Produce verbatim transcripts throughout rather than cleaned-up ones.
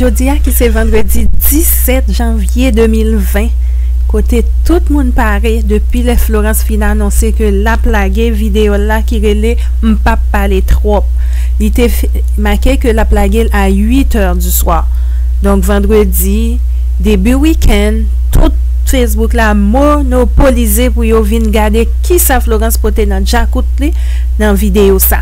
Jodi a ki se vandredi disèt janvye de mil ven, kote tout moun pare depi lè Florence fin anonse ke l ap lage videyo l la ki rele M p ap pale twòp. Li te f- make ke l ap lage l a uit è di swa. Donk, vandredi, debi wikenn, tout Facebook la monopolize pou yo vin gade kisa Florence pote nan djakout li nan videyo sa.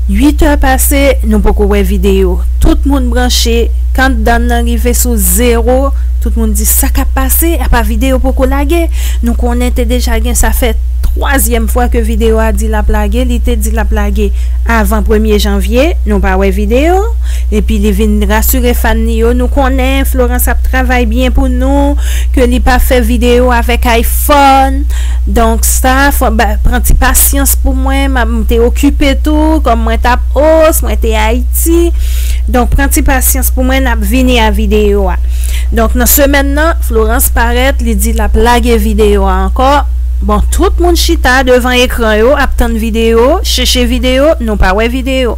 Uit è pase, nou poko wè videyo. Tout moun branche, countdown nan rive sou zewo. Tout moun di, "Sa k ap pase? Apa videyo poko lage?" Nou konnen te deja gen, sa fè twazyèm fwa ke videyo a di l ap lage. Li te di l ap lage avan premye janvye. Nou pa wè videyo. Epi li vin rasire fan li yo. Nou konnen Florence ap travay byen pou nou, ke li pa fè videyo avèk iPhone. Donk sa, fò ba- pran ti pasyans pou mwen. M ap- m te okipe tou, kòm mwen t ap os, mwen te Ayiti. Donk, pran ti pasyans pou mwen, n ap vini a videyo a. Donk, nan semèn nan, Florence parèt, li di l ap lage videyo a ankò. Bon, tout moun chita devan ekran yo, ap tann videyo, chèche videyo, nou pa wè videyo.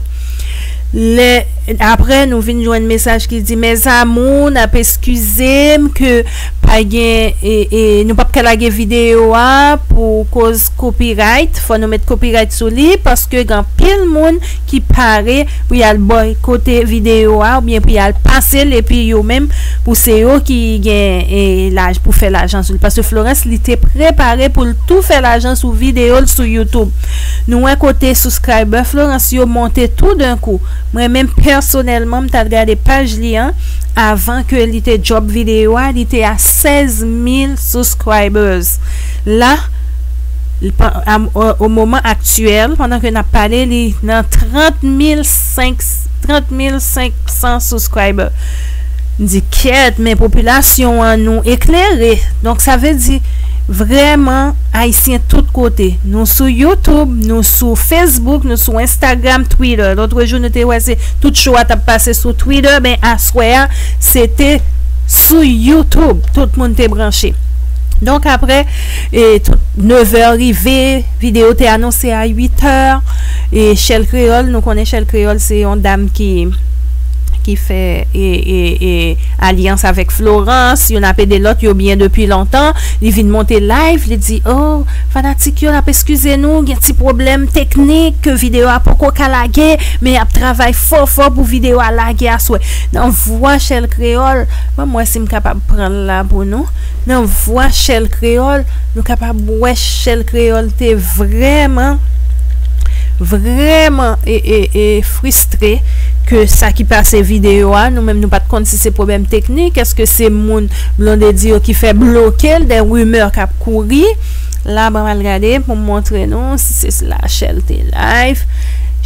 Lè, apre, nou vin jwenn mesaj ki di, "Mes amours, n ap eskize m ke pa gen, e, e, nou p ap ka lage videyo a pou koz copyright, fò nou met copyright sou li, paske gen anpil moun ki pare pou y al bòykote videyo a, oubyen pou y al pase l, epi yo menm, pou se yo ki gen, e, laj pou fè lajan sou li." Paske Florence, li te prepare pou l tou fè lajan sou videyo l sou YouTube. Nou wè kote subscriber Florence yo monte tou d'un coup. Mwen menm, pèsonèlman, m t al gade paj li an, avan ke li te drop videyo a, li te a sèz mil subscribers. La, li pa- a- o, o moman aktyèl, pandan ke n ap pale, li nan trant mil senk, trant mil senk san subscriber. M di, "Kèt, men popilasyon an nou eklere." Donk, sa vle di, vrèman, Ayisyen tout kote. Nou sou YouTube, nou sou Facebook, nou sou Instagram, Twitter. Lòt jou, nou te wè se tout show a t ap pase sou Twitter, men aswè a, se te sou YouTube. Tout moun te branche. Donk, apre, e, tout nevè rive, videyo te anonse a uit è. E Shell Creole, nou konnen Shell Creole, se yon dam ki, ki fè, e, e, e, alyans avèk Florence, youn ap ede lòt, yo byen depi lontan. Li vin monte live, li di, "Oh, fanatik yo, n ap eskize nou, gen ti pwoblèm teknik, ke videyo a poko ka lage, men y ap travay fò fò pou videyo a lage aswè." Nan vwa Shell Creole, ban m wè si m kapab pran l la pou nou. Nan vwa Shell Creole, nou kapab wè Shell Creole te vrèman, vrèman, e, e, e, fristre ke sa ki pase videyo a. Nou menm, nou pa t konn si se pwoblèm teknik, èske se moun Blondedy yo ki fè bloke l, de rimè k ap kouri. La, ban m al gade pou m montre nou si se la Shell te live.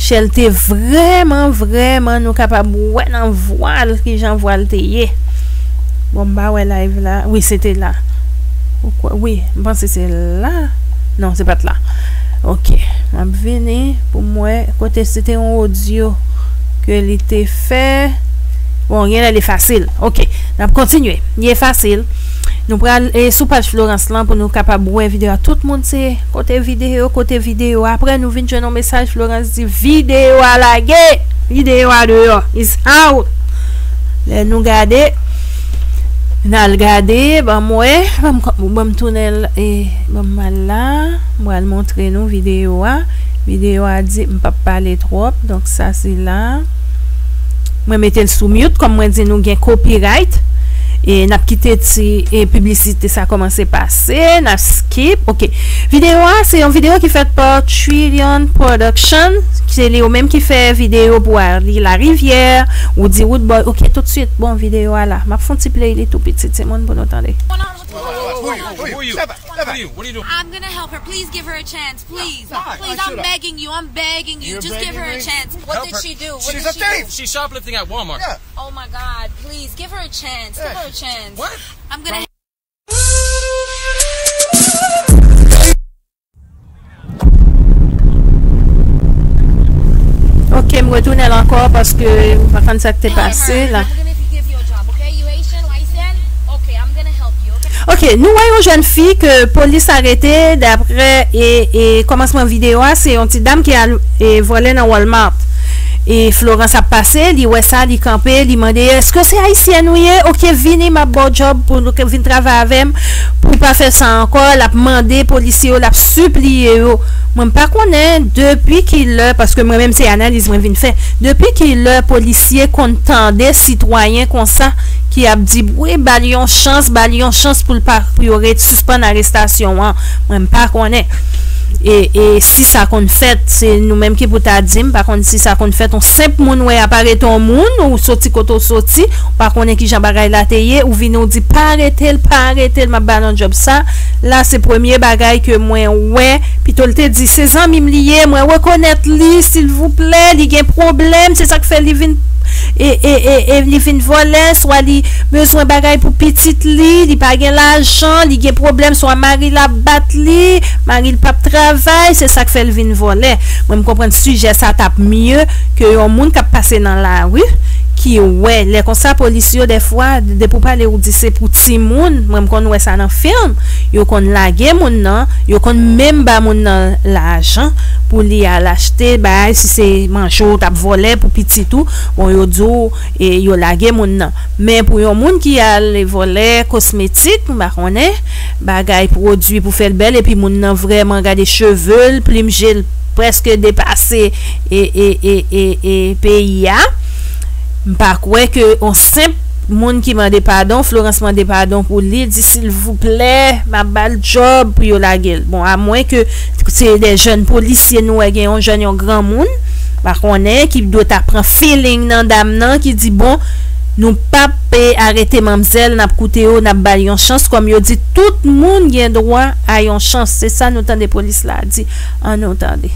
Shell te vrèman, vrèman, nou kapab wè nan vwa l, kijan vwa l te ye. Bon, m pa wè live la. Wi, se te la. Ou kwè? Wi, m panse se la. Non, se pa t la. Ok. M ap vini pou m wè kote se te yon odyo ke li te fè. Bon, genlè li efase l. Ok. N ap kontinye. Li efase l. Nou pral, e, sou paj Florence lan pou nou kapab wè videyo a. Tout moun se kote videyo, kote videyo. Apre, nou vin jwenn yon mesaj, Florence di, "Videyo a lage! Videyo a deyò! It's out!" Lè nou gade, n al gade, ban m wè, ban m, ban m tounen l, e, ban m al la, m pral montre nou videyo a. Videyo a di, "M p ap pale twòp," donk sa se la. Mwen mete l sou mute, kòm mwen di nou gen copyright. E n ap kite ti, e, piblisite sa kòmanse pase, n ap skip. Ok. Videyo a, se yon videyo ki fèt pa Trillion Production. Se li yo menm ki fè videyo pou Arly Larivière, Roody Roodboy. Ok, tout swit, bon, videyo a la. M ap fè yon ti play li tou piti, timoun, pou nou tande. Who are you? Who are you? What are you doing? I'm gonna help her. Please give her a chance. Please. Why? Please, I'm begging you. I'm begging you. Just give her a chance. What did she do? What did she do? She's a thief. She's shoplifting at Walmart. Yeah. Oh my God. Please, give her a chance. Give her a chance. What? I'm gonna Ok, m retounen l ankò paske m pa konn sa k te pase la. Ok, nou wè yon jèn fi ke polis arete dapre, e, e, kòmansman videyo a, se yon ti dam ki al, e, vòlè nan Walmart. E Florence ap pase, li wè sa, li kanpe, li mande, èske se ayisyèn ou ye? Oke, vini, m ap ba w djòb pou nou vin travay avè m, pou w pa fè sa ankò. L ap mande polisye yo, l ap sipliye yo. Mwen m pa konnen depi ki lè, paske mwen menm se analiz mwen vin fè, depi ki lè polisye konn tande sitwayen konsa ki ap di, wi, ba l yon chans, ba l yon chans pou l pa, pou yo ret sispann arestasyon an. Mwen m pa konnen. E, e si sa konn fèt, se nou menm ki pou ta di, m pa konn si sa konn fèt, yon senp moun wè y ap arete yon moun, ou soti kote w soti, ou pa konnen kijan bagay la te ye, ou vini ou di, pa arete l, pa arete l, m ap ba l yon djòb. Sa la se premye bagay ke mwen wè, pito l te di, se zanmi m li ye, mwen rekonèt li, silvouplè, li gen pwoblèm, se sa k fè li vin, e, e, e, e li vin vòlè, swa li bezwen bagay pou pitit li, li pa gen lajan, li gen pwoblèm, swa mari l ap bat li, mari l p ap travay, se sa k fè l vin vòlè. Mwen, m konprann sijè sa t ap mye ke yon moun k ap pase nan lari, ki wè, lè konsa, polis yo, dèfwa, depi w pale, ou di se pou timoun, mwen, m konn wè sa nan fim, yo konn lage moun nan, yo konn menm ba moun nan lajan pou li al achte bagay, si se manje w t ap vòlè pou pitit ou, bon, yo di w, e yo lage moun nan. Men pou yon moun ki al vòlè kosmetik, m pa konnen, bagay pwodui pou fè l bèl, epi moun nan vrèman gade cheve l, plim je l prèske depase e, e, e, e, e peyi a. M pa kwè ke yon senp moun ki mande padon, Florence mande padon pou li, di, silvouplè, m ap ba l djòb pou yo lage l. Bon, amwen ke se de jèn polisye, nou wè gen yon jèn, yon granmoun, pa konnen, ki dwe ta pran feeling nan dam nan, ki di, bon, nou p ap pe arete manmzèl, n ap koute yo, n ap ba l yon chans, kòm yo di, tout moun gen dwa a yon chans. Se sa nou tande polis la di. Ann nou tande.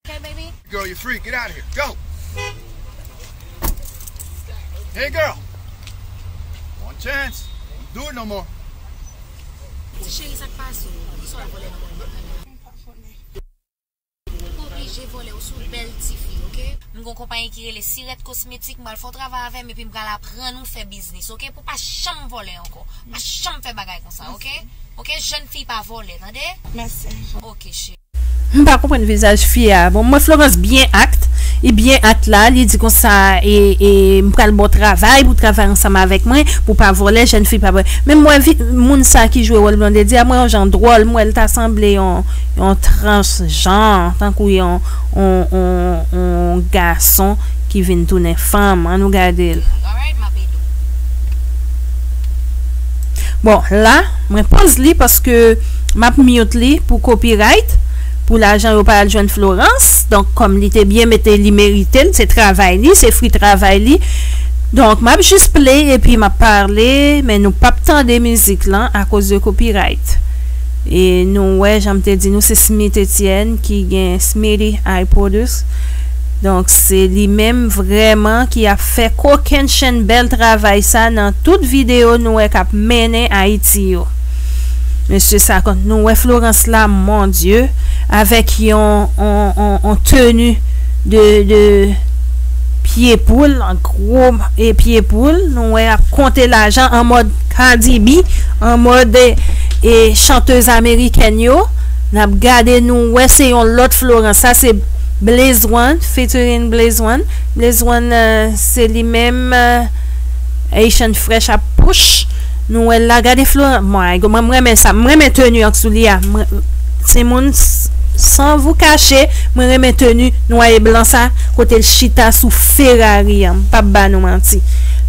Okay, baby? Girl, you're free. Get out of here. Go. Hey, girl. One chance. Don't do it no more. Ti cheri, sa k pase w? Poukisa w ap vòlè nan mòn nan? Ou pa oblije vòlè, ou se yon bèl tifi, oke? M gon konpayi ki rele Sirèt Kosmetik, m pral fè w travay avè m, epi m pral aprann ou fè biznis, oke? Pou w pa janm vòlè ankò. Pa janm fè bagay konsa, oke? Oke, jèn fi pa vòlè, tande? Mèsi. Oke, cheri. M pa konprann vizaj fi a. Bon, mwen Florence byen act. Li byen act la, li di konsa, e, e, m pral ba w travay, pou w travay ansanm avèk mwen, pou w pa vòlè, jèn fi pa vòlè. Men m wè vi-, moun sa ki jwe wòl Blondedy a, mwen yon jan dwòl, m wè l ta sanble yon, yon transjan, tankou yon, yon, yon, yon gason ki vin tounen fanm. Ann nou gade l. Alright, m ap ede w. Bon, la, mwen poz li paske m ap mute li pou copyright, pou lajan yo pa al jwenn Florence. Donk, kòm li te byen mete, li merite l, se travay li, se fwi travay li. Donk, m ap jis play epi m ap pale, men nou p ap tande mizik lan akoz de copyright. E nou wè, jan m te di nou, se Smith Etienne ki gen Smitty I Produce. Donk, se li menm vrèman ki ap fè kokennchenn bèl travay sa nan tout videyo nou wè k ap mennen Ayiti yo. Mesye sa, kont nou wè Florence la, mon Dieu, avèk yon, on, on, on teni de, de pye poul, an gwo e pye poul, nou wè ap konte lajan an mòd Cardi B, an mòd, e, e, chantez amerikèn yo. N ap gade, nou wè se yon lòt Florence. Sa se Blaze One, featuring Blaze One. Blaze One, euh, se li menm, euh, Haitian Fresh ap push. Nou wè l la, gade Florence. Mwen, mwen, mwen renmen sa. Mwen renmen teni an sou li a. Mwen, se moun s-, san vou kache, mwen renmen teni nwa e blan sa, kote l chita sou Ferrari an. M p ap ba nou manti.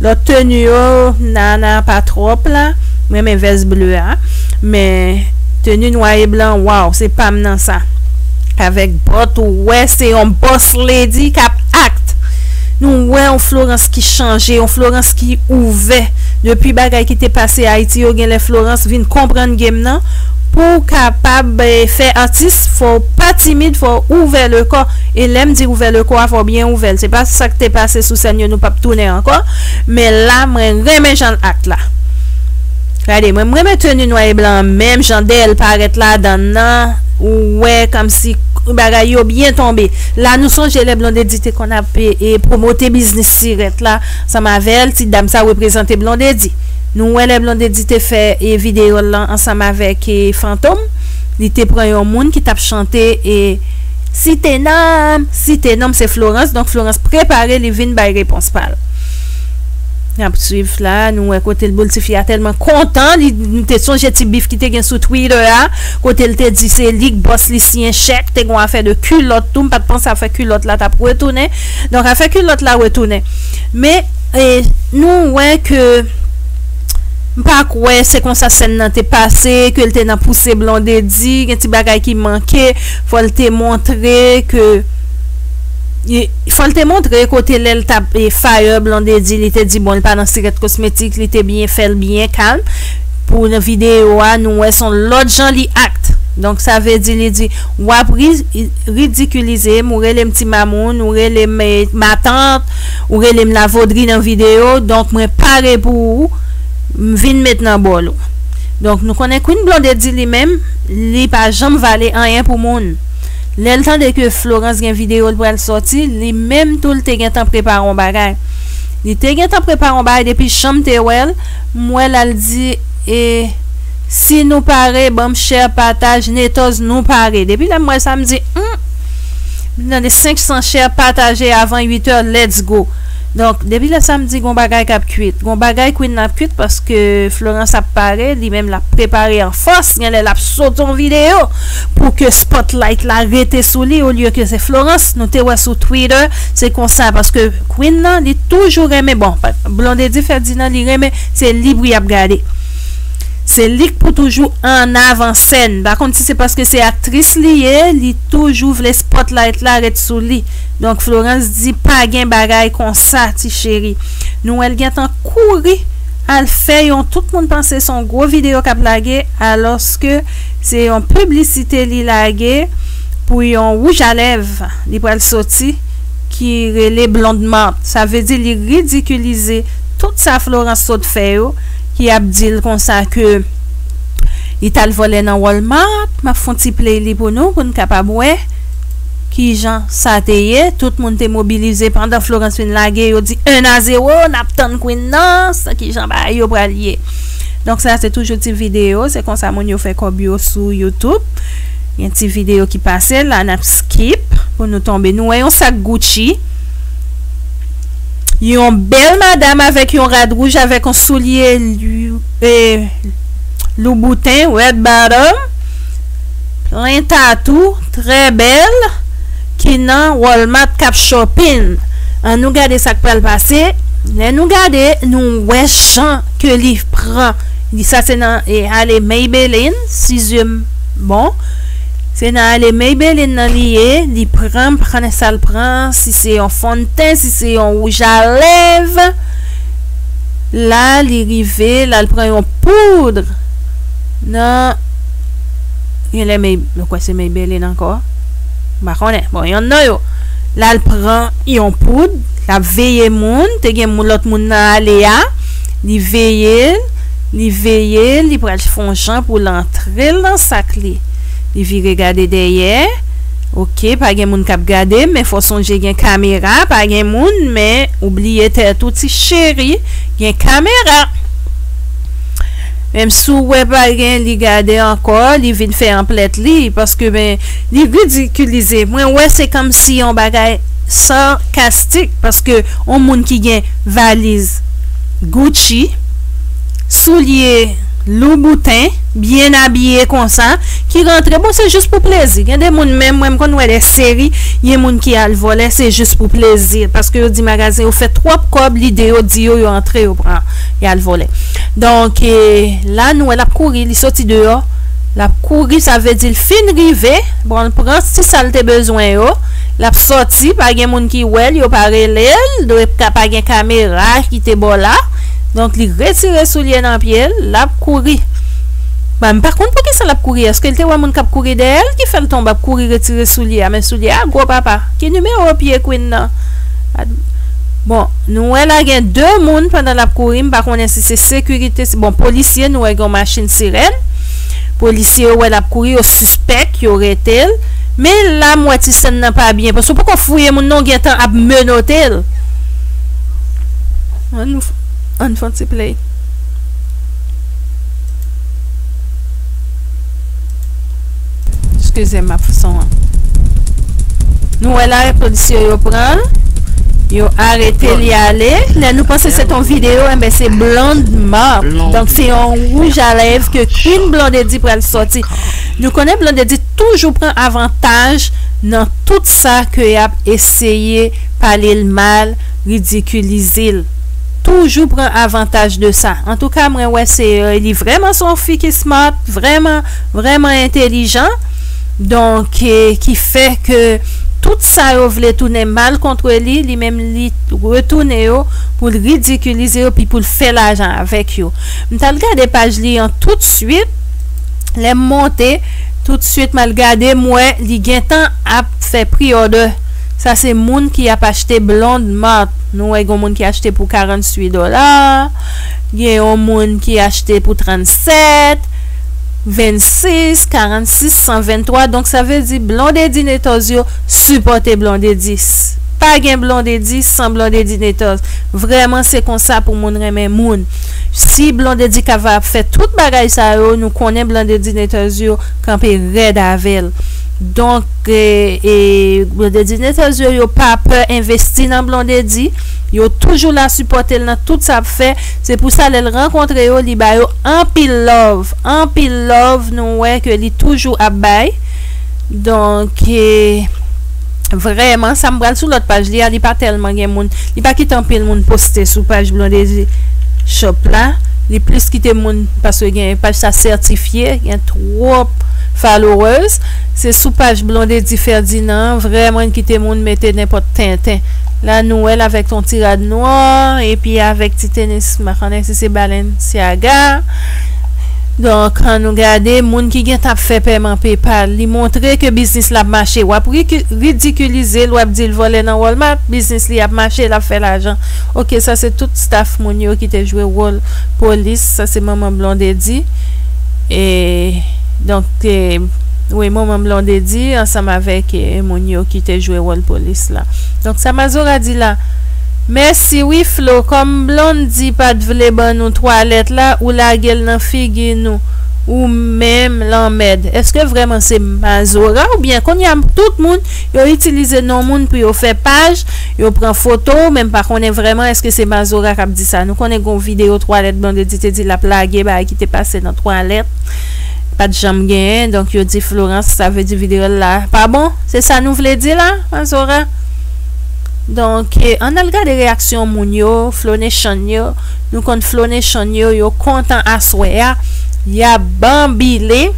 Lòt teni yo, nana pa twòp la. Mwen renmen vès ble a. Men teni nwa e blan, waw, se pa m nan sa. Avèk bòt, ou wè, se yon boss lady k ap act. Nou wè yon Florence ki chanje, yon Florence ki ouvè. Depi bagay ki te pase Ayiti yo, genlè Florence vin konprann game nan. Pou w kapab, eh, fè atis, fò w pa timid, fò w ouvè le kò. E lè m di ouvè le kò a, fò w byen ouvè l. Se pa sa k te pase sou sèn yo, nou p ap tounen ankò. Men la, mwen renmen jan l act la. Gade, mwen, mwen renmen teni nwa e blan an, menm jan dèyè l parèt ladan l nan, ou wè kòmsi bagay yo byen tonbe. La, nou sonje lè Blondedy te konn ap, e, e, pwomote biznis sirèt la, ansanm avè l, ti dam sa reprezante Blondedy. Nou wè lè Blondedy te fè, e, videyo l lan ansanm avèk, e, Fantom, li te pran yon moun ki t ap chante, e, Site non m, site non m, se Florence. Donk, Florence prepare, li vin bay repons pa l. N ap swiv la, nou wè kote l boul, tifi a tèlman kontan, li, nou te sonje ti bif ki te gen sou Twitter a, kote l te di se li k bòs, li siyen chèk, te gen afè de kilòt tou, m pa t panse afè kilòt la t ap retounen. Donk, afè kilòt la retounen. Men, e, nou wè ke m pa kwè se konsa sèn nan te pase, ke l te nan pouse Blondedy, gen ti bagay ki manke, fò l te montre ke, e, fò l te montre kote lè l t ap, e, fire Blondedy, li te di, bon, li pa nan sirèt kosmetik, li te byen fè l byen kalm. Pou nan videyo a, nou wè se yon lòt jan li act. Donk, sa vle di, li di, w ap ri-, ridikilize m, ou rele m ti mamoun, ou rele m, e, matant, ou rele m lavodri nan videyo, donk mwen pare pou ou, m vin met nan bòl ou. Donk, nou konnen Queen Blondedy li menm, li pa janm vale anyen pou moun. Lè l tande ke Florence gen videyo l pral sòti, li menm tou l te gentan prepare yon bagay. Li te gentan prepare yon bagay depi jan m te wè l, m wè l al di, e, si nou pare, ban m share, pataj, netòz, nou pare. Depi lè m wè sa, m di, hmm, m tande senk san share, pataje avan uit è, let's go. Donk, depi lè sa, m di gon bagay k ap kwit. Gon bagay Queen nan ap kwit paske Florence ap pare, li menm l ap prepare an fòs, genlè l ap sot yon videyo pou ke spotlight la rete sou li, olye ke se Florence, nou te wè sou Twitter, se konsa, paske Queen nan, li toujou renmen, bon, pa-, Blondedy fè di nan li renmen, se li pou y ap gade. Se li k pou toujou an avan sèn. Pa konn si se paske se aktris li ye, li toujou vle spotlight la ret sou li. Donk, Florence di pa gen bagay konsa, ti cheri. Nou wè l gentan kouri al fè yon, tout moun panse se yon gwo videyo k ap lage, alòske se yon piblisite li lage pou yon wouj a lèv li pral soti ki rele Blonde Mart. Sa vle di li ridikilize tout sa Florence sot fè yo, ki ap di l konsa ke li t al vòlè nan Walmart. M ap fè yon ti play li pou nou, pou n kapab wè kijan sa te ye. Tout moun te mobilize pandan Florence fin lage, yo di un à zéro, n ap tann Queen nan, sa kijan bagay yo pral ye. Donk, sa se toujou ti videyo, se konsa moun yo fè kòb yo sou YouTube. Gen ti videyo ki pase la, n ap skip pou nou tonbe. Nou wè yon sak Gucci. Yon bèl madam avèk yon rad wouj, avèk yon soulye lu-, e, Louboutin, red bottom, plen tatou, trè bèl, ki nan Walmart k ap shopping. Ann nou gade sa k pral pase. Lè nou gade, nou wè jan ke li pran. Li, sa se nan, e, ale Maybelline, si zye m bon. Se nan ale Maybelline nan li ye, li pran, m pa konnen sa l pran, si se yon fon de ten, si se yon wouj a lèv. La, li rive, la, l pran yon poud nan, genlè May-, mwen kwè se Maybelline ankò. M pa konnen. Bon, yonn nan yo. La, l pran yon poud, l ap veye moun, te gen moun, lòt moun nan ale a, li veye l, li veye l, li pral fè yon jan pou l antre l nan sak li. Li vire gade dèyè. Oke, pa gen moun k ap gade m, men fò sonje gen kamera, pa gen moun, men ou bliye tèt ou, ti cheri, gen kamera. Menm si w wè pa gen, li gade ankò, li vin fè anplèt li, paske, ben, li ridikilize. Mwen wè se kòmsi yon bagay sarkastik, paske yon moun ki gen valiz Gucci, soulye Louboutin, byen abiye konsa, ki rantre, bon, se jis pou plezi. Gen de moun menm, mwen, m konn wè de seri, gen moun ki al vòlè, se jis pou plezi, paske yo di magazen yo fè twòp kòb, lide yo di yo, yo antre, yo pran, y al vòlè. Donk, e, la, nou wè l ap kouri, li soti deyò, l ap kouri, sa vle di l fin rive, bon, l pran ti sa l te bezwen yo, l ap soti, pa gen moun ki wè l, yo pa rele l, dwe ka pa gen kamera ki te bò la. Donk, li retire soulye nan pye l, l ap kouri. Bon, m pa konn poukisa l ap kouri. Èske l te wè moun k ap kouri dèyè l ki fè l tonbe ap kouri retire soulye a? Men soulye a gwo papa. Ki nimewo pye Queen nan? Bon, nou wè la gen de moun pandan l ap kouri. M pa konnen si se sekirite, si, bon, polisye, nou wè gen yon machin sirèn. Polisye yo wè l ap kouri, yo sispèk, yo rete l. Men la, m wè ti sèn nan pa byen. Paske w poko fouye moun nan, w gentan ap menote l. Ann, ann fè yon ti play. Eskize m, m ap fè son an. Nou wè la, polisye yo pran l, yo arete li ale. Lè nou panse se t yon videyo, enben se Blonde Mart. Donk se yon wouj a lèv ke Queen Blondedy pral sòti. Nou konnen Blondedy toujou pran avantaj nan tout sa ke y ap eseye pale l mal, ridikilize l. Toujou pran avantaj de sa. Antouka, mwen wè se, euh, li vrèman se yon fi ki smart, vrèman, vrèman entelijan. Donk, eh, ki fè ke tout sa yo vle tounen mal kont li, li menm li retounen yo pou l ridikilize yo, pi pou l fè lajan avèk yo. M t al gade paj li an toutswit. Lè m monte, toutswit m al gade, m wè li gentan ap fè pre-order. Sa se moun ki ap achte Blonde Mart. Nou wè gen moun ki achte pou karanntuit dola, gen yon moun ki achte pou trannsèt, vennsis, karannsis, san venntwa. Donk sa vle di Blondedy Nettoz yo sipòte Blondedy. Pa gen Blondedy san Blondedy Nettoz. Vrèman se konsa pou moun renmen moun. Si Blondedy ka va ap fè tout bagay sa yo, nou konnen Blondedy Nettoz yo kanpe rèd avè l. Donk, e, e, Blondedy Nettoz yo, yo pa pè envesti nan Blondedy. Yo toujou la sipòte l nan tout sa ap fè. Se pou sa lè l rankontre yo, li ba yo anpil love. Anpil love, nou wè ke li toujou ap bay. Donk, e, vrèman, sa m pral sou lòt paj li a, li pa tèlman gen moun, li pa kite anpil moun poste sou paj Blondedy Shop la. Li plis kite moun, paske gen paj sa sètifye, gen twòp followers. Se sou paj Blondedy Ferdinand, vrèman kite moun mete nenpòt tenten. La nou wè l avèk yon ti rad nwa, epi avèk ti tenis, m pa konnen si se Balenciaga. Donk, an nou gade, moun ki gentan ap fè pèman PayPal, li montre ke biznis l ap mache. W ap riki-, ridikilize l, w ap di l vòlè nan Walmart, biznis li ap mache, l ap fè lajan. Oke, sa se tout staff moun yo ki te jwe wòl polis. Sa se manman Blondedy. E, donk, e, wi, manman Blondedy ansanm avèk, e, moun yo ki te jwe wòl polis la. Donk, sa Mazora di la, mèsi wi Flo, kòm Blondedy pa t vle ban nou twalèt la, ou lage l nan figi nou, ou menm lanmèd. Èske vrèman se Mazora oubyen kounye a tout moun yo itilize non moun pou yo fè paj, yo pran foto, men m pa konnen vrèman èske se Mazora k ap di sa. Nou konnen gon videyo twalèt Blondedy te di l ap lage bagay ki te pase nan twalèt. Pa t janm genyen, donk yo di Florence, sa vle di videyo la pa bon? Se sa nou vle di la, Mazora? Donk, e, ann al gade reyaksyon moun yo, Flo Nation yo. Nou konn Flo Nation yo, yo kontan aswè a. Y ap banbile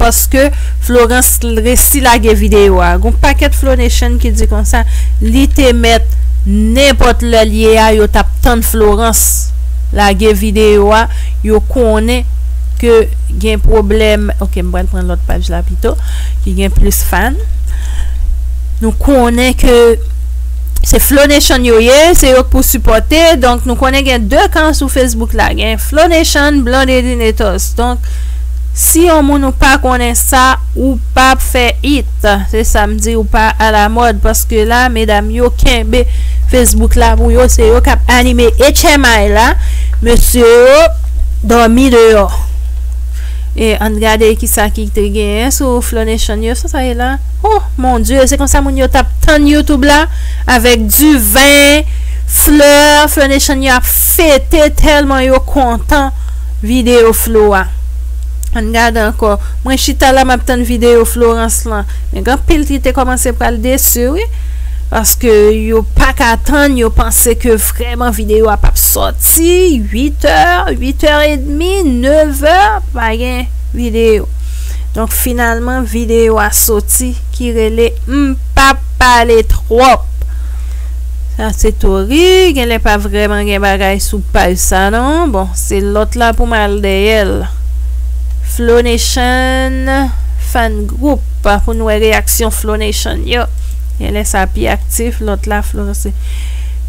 paske Florence resi lage videyo a. Gon pakèt Flo Nation ki di konsa, li te mèt nenpòt lè l ye a, yo t ap tann Florence lage videyo a. Yo konnen ke gen pwoblèm. Oke, m pral pran lòt paj la pito, ki gen plis fan. Nou konnen ke se Flo Nation yo ye, se yo k pou sipòte. Donk, nou konnen gen de kan sou Facebook la. Gen Flo Nation, Blondedy Nettoz. Donk, si yon moun ou pa konnen sa, ou p ap fè it. Se sa m di, ou pa alamòd. Paske la, medam yo kenbe Facebook la pou yo, se yo k ap anime H M I la. Mesye yo dòmi deyò. E ann gade kisa ki te genyen sou Flo Nation yo, sa sa ye la. Oh, mon Dieu, se konsa moun yo t ap tann YouTube la avèk diven, flè, Flo Nation yo ap fete tèlman yo kontan videyo Flo a. Ann gade ankò. Mwen chita la, m ap tann videyo Florence lan. Men gen anpil ki te kòmanse pral desi, wi. Paske yo pa ka tann, yo panse ke vrèman videyo a p ap sòti. Uit è, uit è edmi, nèf è, pa gen videyo. Donk, finalman, videyo a sòti ki rele M p ap pale twòp. Sa se Tori, genlè pa vrèman gen bagay sou paj sa non. Bon, se lòt la pou m al dèyè l. Flo Nation Fan Group, pou n wè reyaksyon Flo Nation yo. Genlè sa pi aktif, lòt la Florence.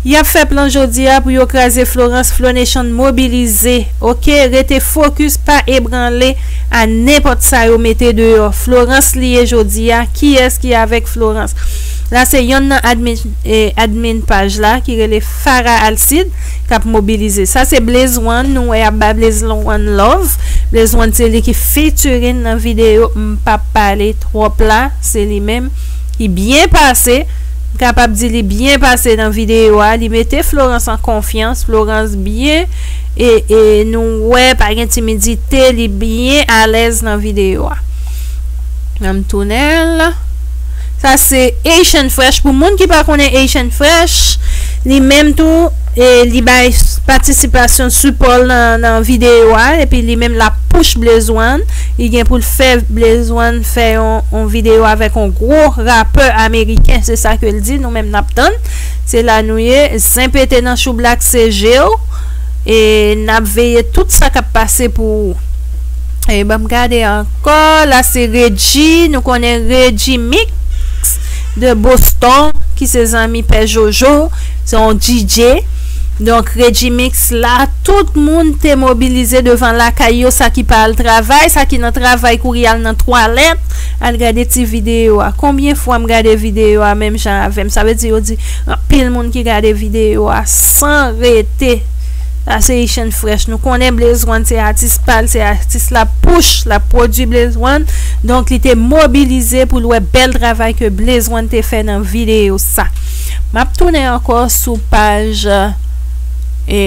Y ap fè plan jodi a pou yo kraze Florence, Flo Nation mobilize. Oke, rete fokis, pa ebranle a nenpòt sa yo mete deyò. Florence li ye jodi a, kiyès ki avèk Florence? La se yonn nan admin, eh, admin paj la ki rele Farah Alcide k ap mobilize. Sa se Blaze One, nou wè y ap ba Blaze One love. Blaze One se li ki featuring nan videyo M p ap pale twòp la, se li menm Li byen pase, m kapab di li byen pase nan videyo a, li mete Florence an konfyans, Florence byen, e, e nou wè pa gen timidite, li byen alèz nan videyo a. Ann m tounen l. Sa se Asian Fresh. Pou moun ki pa konnen Asian Fresh, li menm tou, e li bay patisipasyon sipò l nan, nan videyo a, epi li menm l ap push Blaze One. Li gen pou l fè Blaze One fè yon, yon videyo avèk yon gwo rapè ameriken, se sa ke l di, nou menm n ap tann. Se la nou ye, zen pete nan chou blak se je w, e n ap veye tout sa k ap pase pou ou. E ban m gade ankò, la se Reggie, nou konnen Reggie Mix de Boston, ki se zanmi Pè Jojo, se yon D J. Donk, Reggie Mix la, tout moun te mobilize devan lakay yo, sa ki pa al travay, sa ki nan travay kouri al nan twalèt, al gade ti videyo a. Konbyen fwa m gade videyo a menm jan avè m? Sa vle di yo di anpil moun ki gade videyo a san rete. Sa se Asian Fresh. Nou konnen Blaze One se atis pa l, se atis l ap push, l ap pwodui Blaze One. Donk, li te mobilize pou l wè bèl travay ke Blaze One te fè nan videyo sa. M ap tounen ankò sou paj e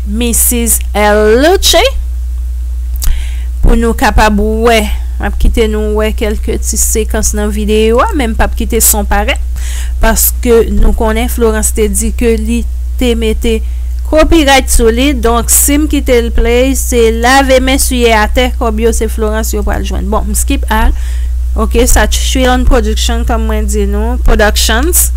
Missis L Luce pou nou kapab wè. M ap kite nou wè kèlke ti sekans nan videyo a, men m p ap kite son parèt, paske nou konnen Florence te di ke li te mete copyright sou li. Donk, si m kite l play, se lave men siye atè, kòb yo se Florence yo pral jwenn. Bon, m skip al. Ok, sa Trilon Production, kòm mwen di nou, Productions.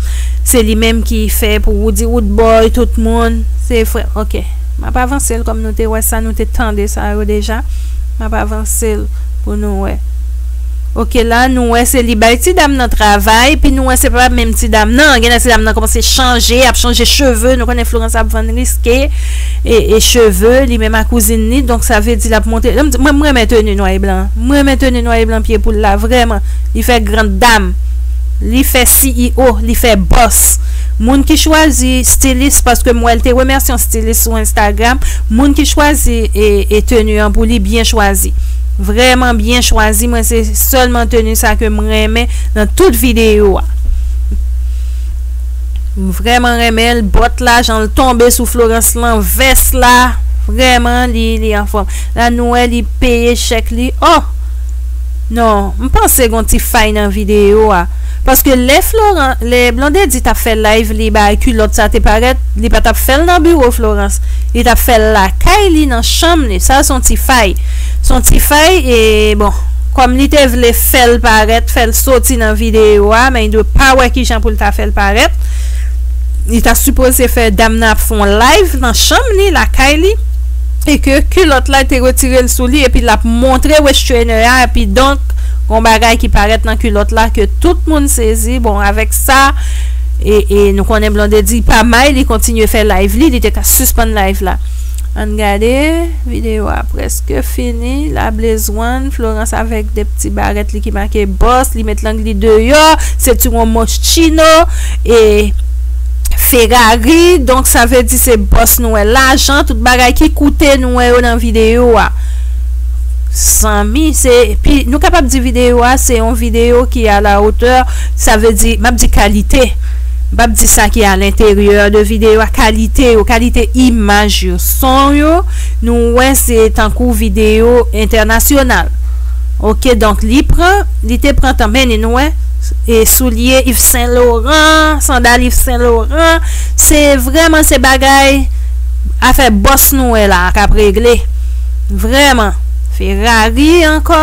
Se li menm ki fè pou Roody Roodboy, tout moun. Se frè, ok. M ap avanse l kòm nou te wè sa, nou te tande sa yo deja. M ap avanse l pou nou wè. Ok, la, nou wè se li bay ti dam nan travay, epi nou wè se pa menm ti dam nan. Gen lè ti dam nan kòmanse chanje, ap chanje cheve. Nou konnen Florence ap vann riske e, e cheve, li menm ak kouzin li. Donk, sa vle di l ap montre. Mwen, m renmen teni nwa e blan. M renmen teni nwa e blan pye poul la, vrèman. Li fè grand dam. Li fè C E O, li fè bòs. Moun ki chwazi stilis, paske m wè l te remèsye yon stilis sou Instagram. Moun ki chwazi e, e teni an pou li byen chwazi. Vrèman byen chwazi. Mwen, se sèlman teni sa ke m renmen nan tout videyo a. M vrèman renmen l. Bòt la, jan l tonbe sou Florence lan, vès la, vrèman, li, li anfòm. La, nou wè li peye chèk li. Oh! Non, m panse gon ti fay nan videyo a. Paske lè Florence, lè Blondedy t ap fè live li bay kilòt sa te parèt, li pa t ap fè l nan biwo Florence. Li t ap fè l lakay li, nan chanm li. Sa se yon ti fay. Se yon ti fay, e bon, kòm li te vle fè l parèt, fè l soti nan videyo a, men li dwe pa wè kijan pou l ta fè l parèt. Li ta sipoze fè dam nan ap fè yon live nan chanm li, lakay li, e ke kilòt la te retire l sou li, epi l ap montre restrainer a, epi donk, gon bagay ki parèt nan kilòt la ke tout moun sezi. Bon, avèk sa, e, e nou konnen Blondedy pa may, li kontinye fè live li, li te ka sispann live la. Ann gade, videyo a prèske fini. La Blaze One, Florence avèk de ti barèt li ki make bòs, li met lang li deyò, se ti yon Moschino e Ferrari, donk sa vle di se bòs nou wè, lajan, tout bagay ki koute nou wè yo nan videyo a. Zanmi, se, pi, nou kapab di videyo a, se yon videyo ki a la otè, sa vle di, m ap di kalite. M p ap di sa ki a lenteryè de videyo a, kalite yo, kalite imaj yo, son yo, nou wè se tankou videyo entènasyonal. Ok, donk li pran, li te pran tan, men nou wè, e soulye Yves Saint Laurent, sandal Yves Saint Laurent, se vrèman se bagay afè bòs nou wè la k ap regle. Vrèman. Ferrari ankò.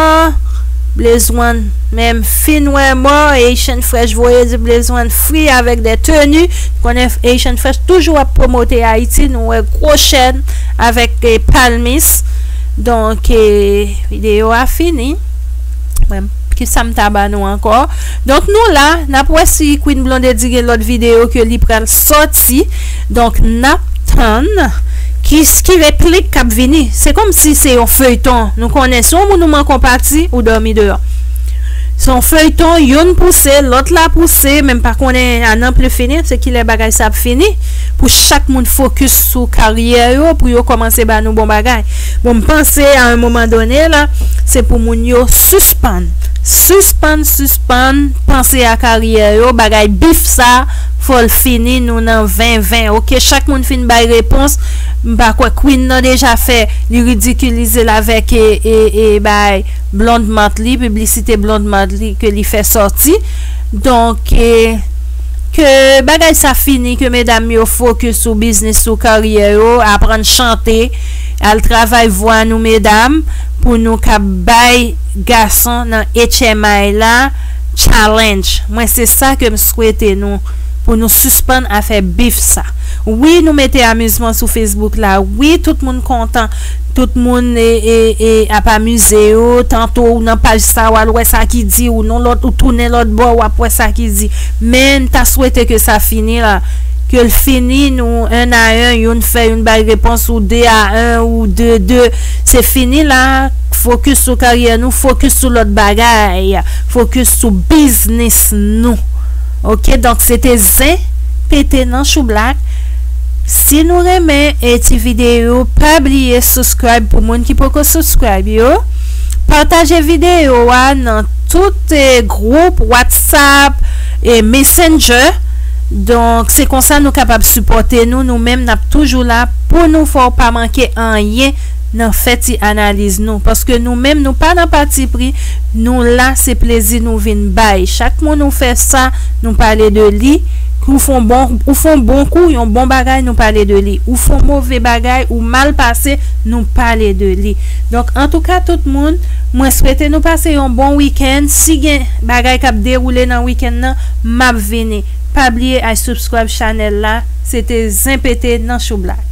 Blaze One menm fin wè mò. Asian Fresh voye di Blaze One free avèk de teni. Konnen Asian Fresh toujou ap pwomote Ayiti. Nou wè gwo chèn avèk eh, Palmis. Donk, eh, videyo a fini. Mwen, ki sa m ta ba nou ankò? Donk, nou la, n ap wè si Queen Blondedy gen lòt videyo ke li pral sòti. Donk, n ap tann ki, ki replik k ap vini. Se kòmsi se yon feyton. Nou konnen si yon moun ou manke yon pati, ou dòmi deyò. Se yon feyton, youn pouse, lòt la pouse, men m pa konnen a non plis fini, se kilè bagay sa ap fini, pou chak moun fokis sou karyè yo, pou yo kòmanse ba nou bon bagay. Bon, m panse a yon moman done la, se pou moun yo sispann. sispann, sispann panse a karyè yo, bagay bif sa, fò l fini, nou nan ven ven, oke, chak moun fin bay repons, m pa kwè Queen nan deja fè, li ridikilize l avèk e, e, e bay Blonde Monthly, piblisite Blonde Monthly ke li fè sòti, donk e, ke bagay sa fini, ke medam yo fokis sou biznis, sou karyè yo, aprann chante, al travay vwa nou medam, pou nou kab bay gason nan H M I la challenge. Mwen se sa ke m swete nou, pou nou sispann afè bif sa. Wi, nou mete amizman sou Facebook la. Wi, tout moun kontan. Tout moun e, e, e, ap amize yo. Tanto ou nan paj sa, w al wè sa ki di, ou nan lòt, ou tounen lòt bò, w ap wè sa ki di. Men m ta swete ke sa fini la. Ke l fini, nou en a en, youn fè, youn bay repons, ou de a en, ou de de. Se fini la. Fokis sou karyè nou, fokis sou lòt bagay, fokis sou biznis nou. Oke, donk se te zen pete nan choublak. Si nou renmen e ti videyo, pa bliye subscribe pou moun ki poko subscribe yo. Pataje videyo a nan tout e, gwoup WhatsApp e Messenger. Donk, se konsa nou kapab sipòte nou. Nou menm, n ap toujou la pou nou fè w pa manke anyen nan fè ti analiz nou. Paske nou menm, nou pa nan patipri. Nou la, se plezi nou vin bay. Chak moun ou fè sa, nou pale de li. Ou fè yon bon, ou fè yon bon kou, yon bon bagay, nou pale de li. Ou fè yon move bagay, ou mal pase, nou pale de li. Donk, antouka, tout moun, mwen swete nou pase yon bon wikenn. Si gen bagay k ap dewoule nan wikenn nan, m ap vini. Pa bliye al subscribe chanèl la. Se te zen pete nan choublak.